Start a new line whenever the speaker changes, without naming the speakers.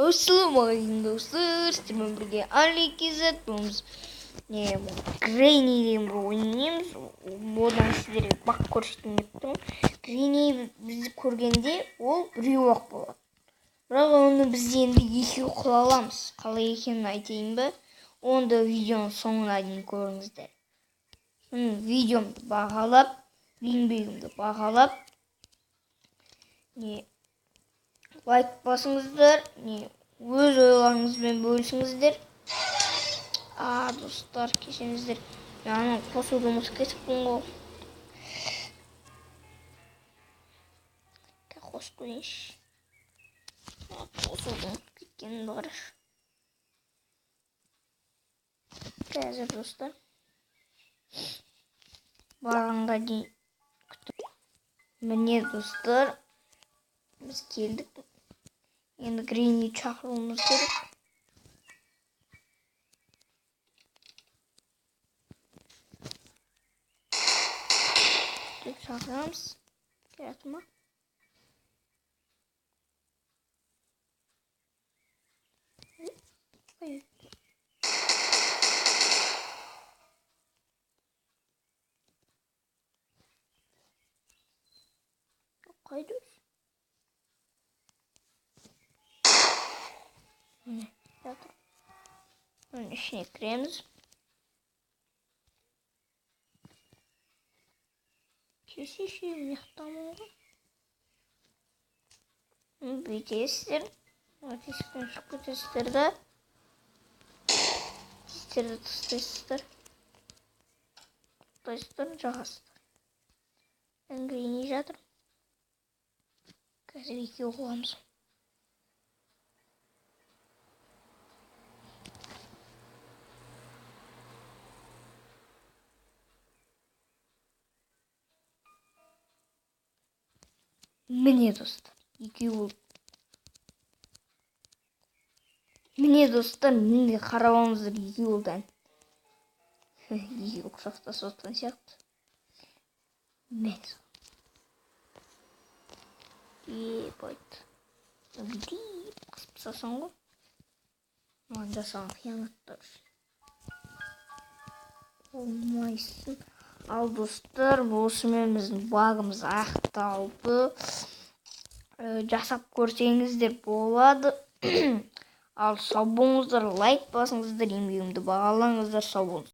Ассалаумағалейкум, достар! Сіздермен бірге Али KZ. Бүгін не Гренни деген бір ойнаймыз. Одан сіздерге баг көрсетейін деп тұрмын. Гренни бізді көргенде, ол біреу ақ болады. Бірақ оны біз енді екеу қыла аламыз. Қалай екенін айтайын ба? Онда видеоның соңына дейін көріңіздер. Видеомды бағалап, еңбегімді бағалап, не лайк басыңыздар, не өз ойларыңызбен бөлісіңіздер. А, достар, кешіріңіздер, мен ана қосуды ұмытып кетіппін ғой. Қосып көрейінші. Қосуды ұмытып кеткенімді қарашы. Қазір, достар, барғанға дейін күтіп. Міне, достар, біз келдік. Енді Гренни шақыруымыз керек деп шақырамыз. Келеді ма? Қайда өзі? Міне жатыр. Оның ішіне кіреміз. Келсейші, мына ғой. Бүйтесіздер, тесіктен шығып кетесіздер да, тестерді тастайсыздар, тастайсыздар, жағасыздар. Гренни жатыр. Қазір екеу қыламыз. Міне, достар, екеу болды. Міне, достар, міне, қарап алыңыздар, екеу болды. Екеуі құшақтасып жатқан сияқты. Мә, ебать, бүйтіп қысып тастасаң ғой. Маған жасаған қиянаттар болмайсың. Ал, достар, осымен біздің багымыз аяқталды. Жасап көрсеңіздер болады. Ал, сау болыңыздар, лайк басыңыздар, еңбегімді бағалаңыздар. Сау болыңыздар.